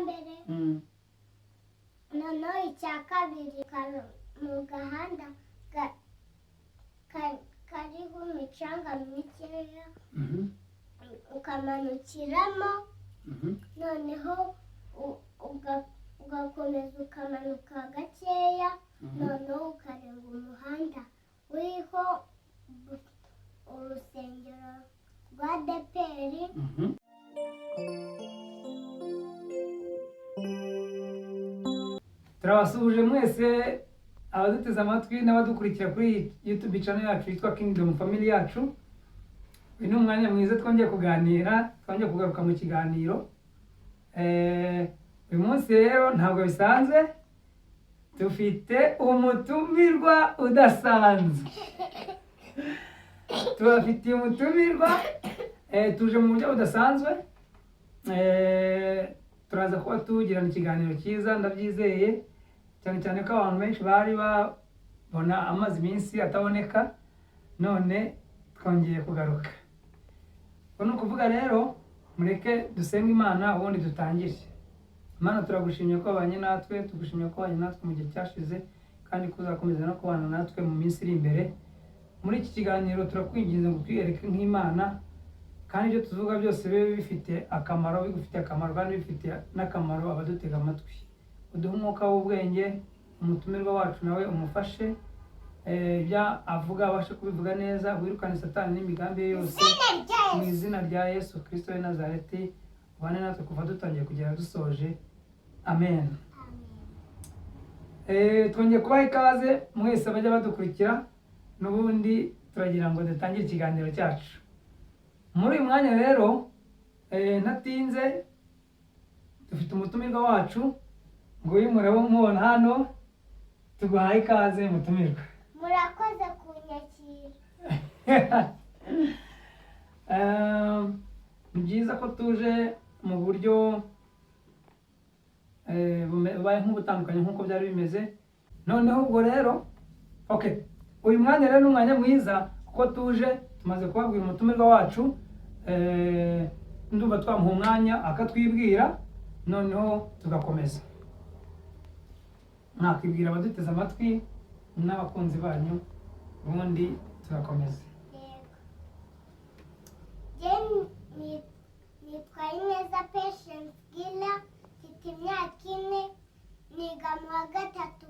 mbere. Noneho icya kabiri kari mu gahanda kariho imicanga mikeya, ukamanukiramo. Noneho ugakomeza ukamanuka gakeya. Noneho ukarenga umuhanda uriho urusengero rwa ADEPR. Turabasuhuje mwese abaduteze amatwi n'abadukurikira kuri YouTube channel yacu yitwa Kingdom Family yacu. Uyu ni umwanya mwiza twongeye kuganira, twongeye kugaruka mu kiganiro. Uyu munsi rero ntabwo bisanzwe, dufite umutumirwa udasanzwe. Tubafitiye umutumirwa, tuje mu buryo budasanzwe. Turaza kuba tugirana ikiganiro cyiza, ndabyizeye cyane cyane ko abantu benshi bari babona amaze iminsi ataboneka, none twongeye kugaruka. Ubwo ni ukuvuga rero, mureke dusenge Imana ubundi dutangire. Imana, turagushimye ko wabanye natwe, tugushimye ko wabanye natwe mu gihe cyashize, kandi ko uzakomeza no kubana natwe mu minsi iri imbere. Muri iki kiganiro turakwinginze ngo twiyereke nk'Imana, kandi ibyo tuvuga byose bibe bifite akamaro, bigufitiye akamaro kandi bifite n'akamaro abadutega amatwi. Uduhe umwuka w'ubwenge, umutumirwa wacu nawe umufashe, ibyo avuga abashe kubivuga neza, wirukane Satani n'imigambi ye yose. Izina rya Mu Yesu. izina rya Yesu Kirisito w'i Nazareti, ubane natwe kuva dutangiye kugera dusoje. Amen. Twongeye kubaha ikaze mwese abajya badukurikira. N'ubundi turagira ngo dutangire ikiganiro cyacu muri uyu mwanya rero. Ntatinze, dufite umutumirwa wacu, nguyu murabo mubona hano. Tuguhaye ikaze, mutumirwa. Murakoze kunyakira. Ni byiza ko tuje mu buryo bubaye nk'ubutandukanye nk'uko byari bimeze. Noneho ubwo rero, okay, uyu mwanya rero ni umwanya mwiza kuko tuje tumaze kubabwira umutumirwa wacu. Ndumva twamuha umwanya akatwibwira, noneho tugakomeza. Mwakibwira abaduteze amatwi n'abakunzi banyu, ubundi tugakomeza. Yego. Jye nitwa Ineza Patience Gila, mfite imyaka 4, niga mu wa gatatu,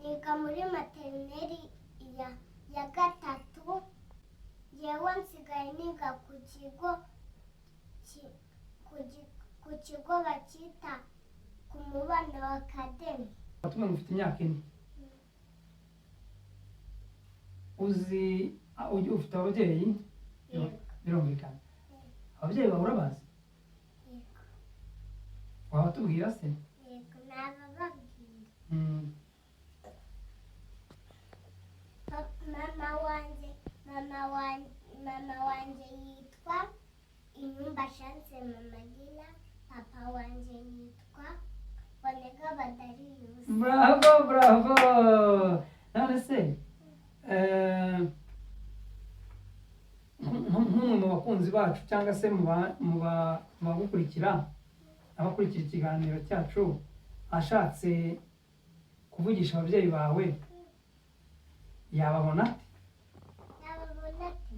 niga muri maternelle ya gatatu. Yewe, nsigaye niga ku kigo bakita ku Mubano Academy. Watubwiye ngo ufite imyaka 4. Uzi ufite ababyeyi? Yego. Birumvikana. Ababyeyi bawe urabazi? Yego. Wabatubwira se? Yego, nabababwira. Mama wanjye yitwa Inyumba Chance Mama Gila, papa wanjye yitwa Bonega Badariyusi. Bravo, bravo! None se nk'umwe mu bakunzi bacu cyangwa se mu bagukurikira, abakurikira ikiganiro cyacu, ashatse kuvugisha ababyeyi bawe yababona ate? Yababona ati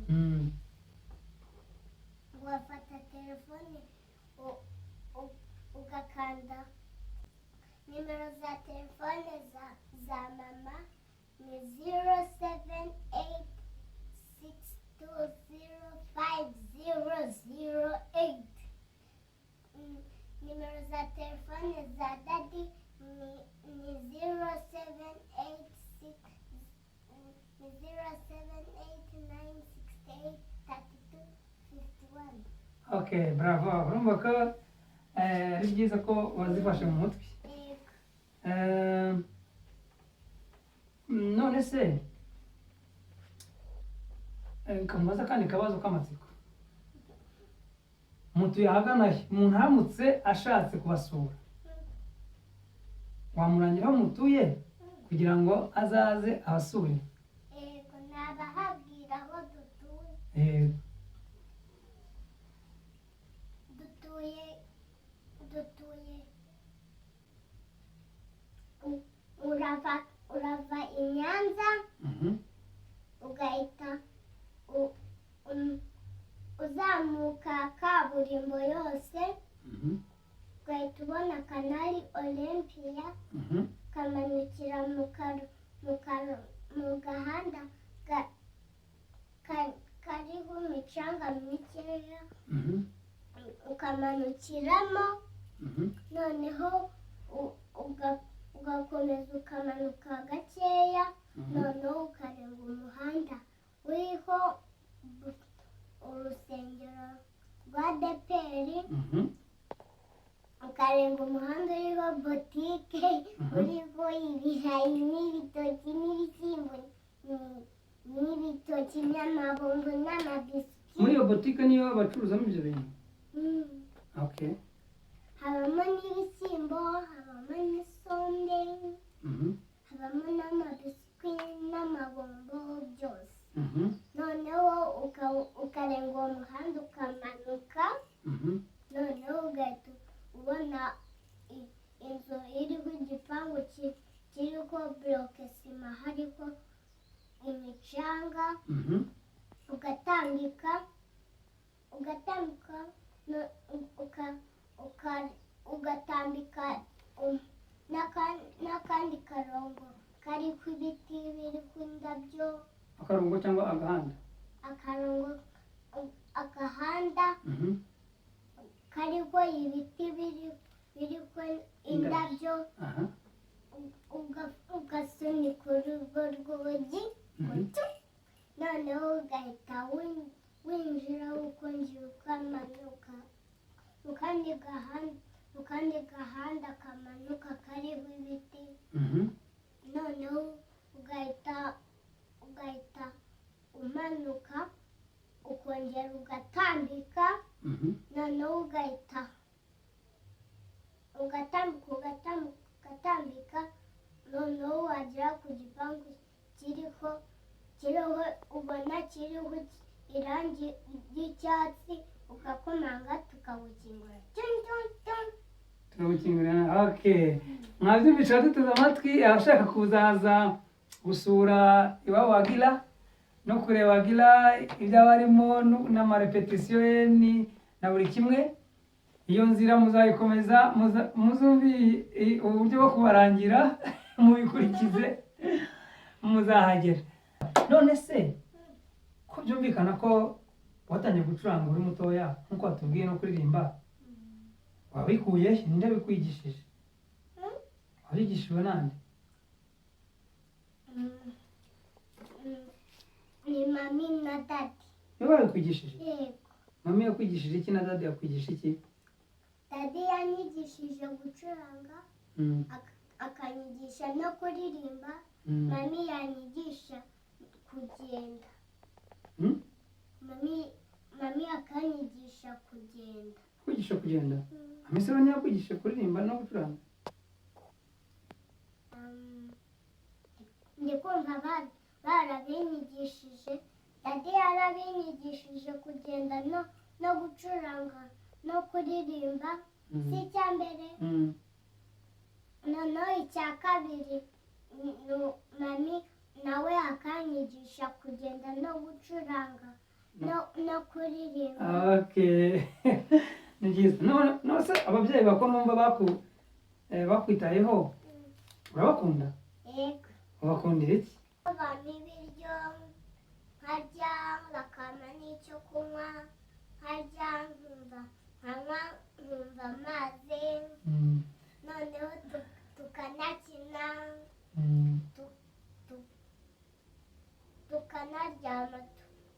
wafata telefone ugakanda nimero za telefone za mama ni 0786205008. Nimero za telefone za daddy ni 0786, ni 0789683251. Okay, bravo! Urumva ko ari byiza ko wazifashe mu mutwe. Yego. None se kamubaza akandi kabazo k'amatsiko: mutuye ahagana he? Umuntu aramutse ashatse kubasura, wamurangira aho mutuye kugira ngo azaze abasure? Yego, nabahabwira aho dutuye. Yego. Dutuye Dutuye urava i Nyanza, ugahita uzamuka kaburimbo yose, ugahita ubona Canal Olympia, ukamanukira mu gahanda kariho imicanga mikeya, ukamanukiramo, noneho ugakomeza ukamanuka gakeya, noneho ukarenga umuhanda uriho urusengero rwa ADEPR, ukarenga umuhanda uriho botike, uriho ibirayi n'ibitoki n'ibishyimbo n'ibitoki n'amabombo n'amabiswi. Muri iyo botike niyo bacuruzamo ibyo bintu? Mm. Okay. Habamo n'ibishyimbo, habamo n'isombe, habamo n'amabiswi n'amabombo byose. Noneho ukarenga uwo muhanda ukamanuka, noneho ugahita ubona inzu iriho igipangu kiriho bloc ciment, hariho imicanga, ugatambika, ugatambika, ugatambika n'akandi karongo kariho ibiti biriho indabyo. Akarongo cyangwa agahanda? Akarongo, agahanda kariho ibiti biriho indabyo. Ugasunika urwo rwugi gutyo, noneho ugahita winjira, ukongera ukamanuka mu kandi gahanda kamanuka kariho ibiti, noneho ugahita umanuka, ukongera ugatambika, noneho ugahita ugatambika, ugatambika, ugatambika, noneho wagera ku gipangu kiriho ubona kiriho irangi ry'icyatsi, ugakomanga tukawukingura. Tun, tun, tun. Turawukingurira. Okay, mwabyumvisha, duteze amatwi abashaka kuzaza gusura iwabo wa Gila no kureba Gila ibyo aba arimo n'amarepetisiyo ye na buri kimwe. Iyo nzira muzayikomeza, muzumve uburyo bwo kubarangira, mubikurikize, muzahagera. None se ko byumvikana ko watangiye gucuranga uri mutoya nk'uko watubwiye, no kuririmba, wabikuye he? Ninde bikwigishije? Wabyigishijwe nande? Ni mami na daddy. Nibo babikwigishije? Yego. Mami yakwigishije iki na daddy yakwigisha iki? Daddy yanyigishije gucuranga, akanyigisha no kuririmba. Mami yanyigisha kugenda. Mami akanyigisha kugenda. Kwigisha kugenda? Mami se we ntiyakwigisha kuririmba no gucuranga? Ndi kumva barabinyigishije. Daddy yarabinyigishije kugenda no gucuranga no kuririmba. Si icya mbere? Noneho icya kabiri, mami nawe akanyigisha kugenda no gucuranga no kuririmba. Okay, ni byiza. None se ababyeyi bako numva bakwitayeho, urabakunda? Yego. Ubakundira iki? Bampa ibiryo nkarya, bakampa n'icyo kunywa nkarya, nkumva nkanywa nkumva amazi, noneho tukanakina, tukanaryama,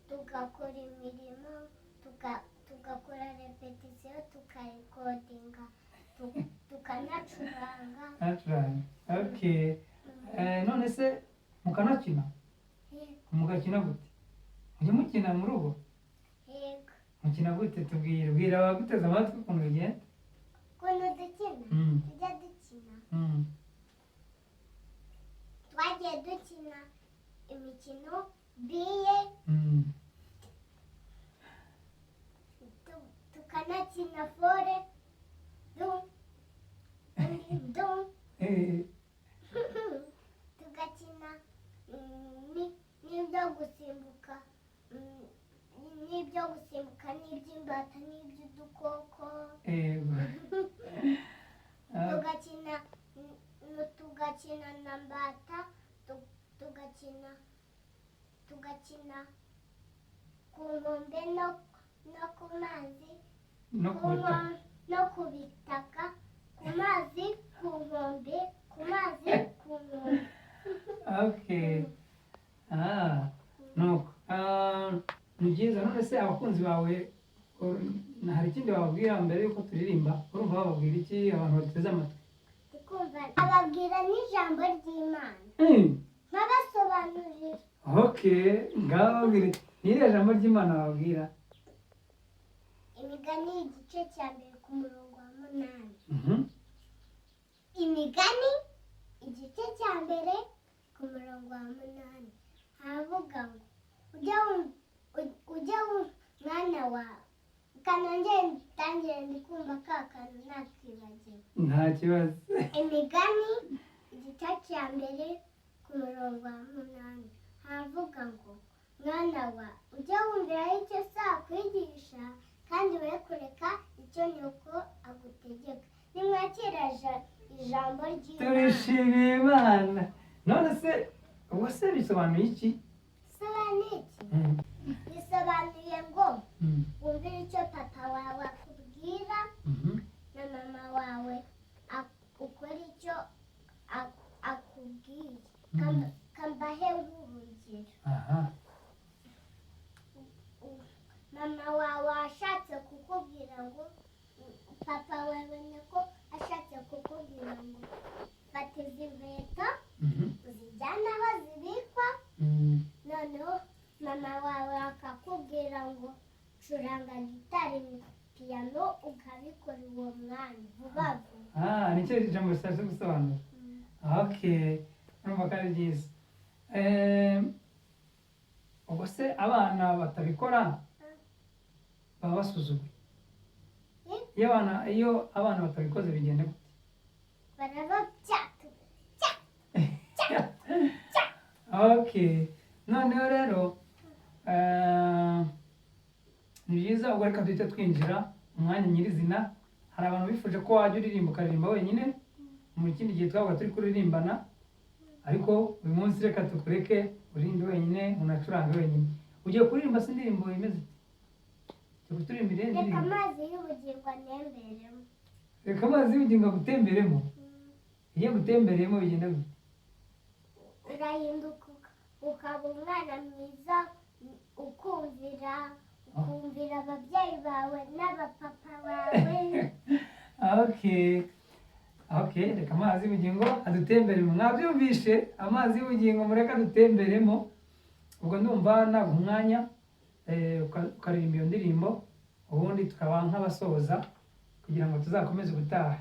tugakora imirimo, tugakora repetisiyo, tukarekodinga, tukanacuranga. Acuranga. Okay. None se mukanakina? Mugakina gute? Mujya mukina mu rugo? Yego. Mukina gute? Tubwire, bwira abaguteze amatwi ukuntu bigenda. Ukuntu dukina? Tujya dukina, twagiye dukina imikino biye, tukanakina fore. Tugakina ku nkombe no ku mazi. No ku butaka. No ku bitaka, ku mazi, ku nkombe, ku mazi, ku nkombe. Okay, ah, nuko. Ah, ni byiza. None se abakunzi bawe, hari ikindi bababwira mbere yuko turirimba? Urumva bababwira iki abantu bateze amatwi? Ndikumva ababwira n'ijambo ry'Imana, nkabasobanurira. Okay, ngaho babwire. Ni irihe jambo ry'Imana bababwira? Imigani igice cya 1 ku murongo wa 8. Imigani igice cya 1 ku murongo wa 8 haravuga ngo ujye mwana wawe kanongere ntangire, ndi kumva ka kantu nakibagiwe. Nta kibazo. Imigani igice cya 1 ku murongo wa 8 haravuga ngo: "Mwana wa, ujye wumviraho icyo so akwigisha, kandi we kureka icyo nyoko agutegeka." Nimwakira ijambo ry'Imana. Turishimiye Imana. None se ubwo se bisobanuye iki? Bisobanuye iki? Bisobanuye ngo wumvire icyo papa wawe akubwira na mama wawe, ukora icyo akubwiye. Kambahe nk'urugero. Mama wawe ashatse kukubwira ngo, papa wawe niko ashatse kukubwira ngo fata izi nkweto uzijyane aho zibikwa. Noneho mama wawe akakubwira ngo curanga gitari, piyano, ukabikora uwo mwanya vuba vuba. Ah, nicyo ijambo rishatse gusobanura. Okay, urumva ko ari byiza. Ubwo se abana batabikora baba basuzuguye? Iyo abana batabikoze bigenda gute? Barababyatura. Okay, noneho rero ni byiza. Ubwo reka duhite twinjira mu mwanya nyirizina. Hari abantu bifuje ko wajya uririmba, ukaririmba wenyine. Mu kindi gihe twabaga turi kuririmbana, ariko uyu munsi reka tukureke uririmbe wenyine, unacurange wenyine. Ugiye kuririmba se indirimbo imeze ite? Tugiye kuturirimba Reka indirimbo? Amazi y'ubugingo anemberemo. Reka amazi y'ubugingo agutemberemo. Iyo agutembereyemo bigenda gute? Urahinduka ukaba umwana mwiza, ukumvira ababyeyi bawe n'abapapa bawe. Okay, reka amazi y'ubugingo adutemberemo. Mwabyumvishe, amazi y'ubugingo mureke adutemberemo. Ubwo ndumva naguha umwanya, ukaririmba iyo ndirimbo, ubundi tukaba nk'abasoza kugira ngo tuzakomeze ubutaha.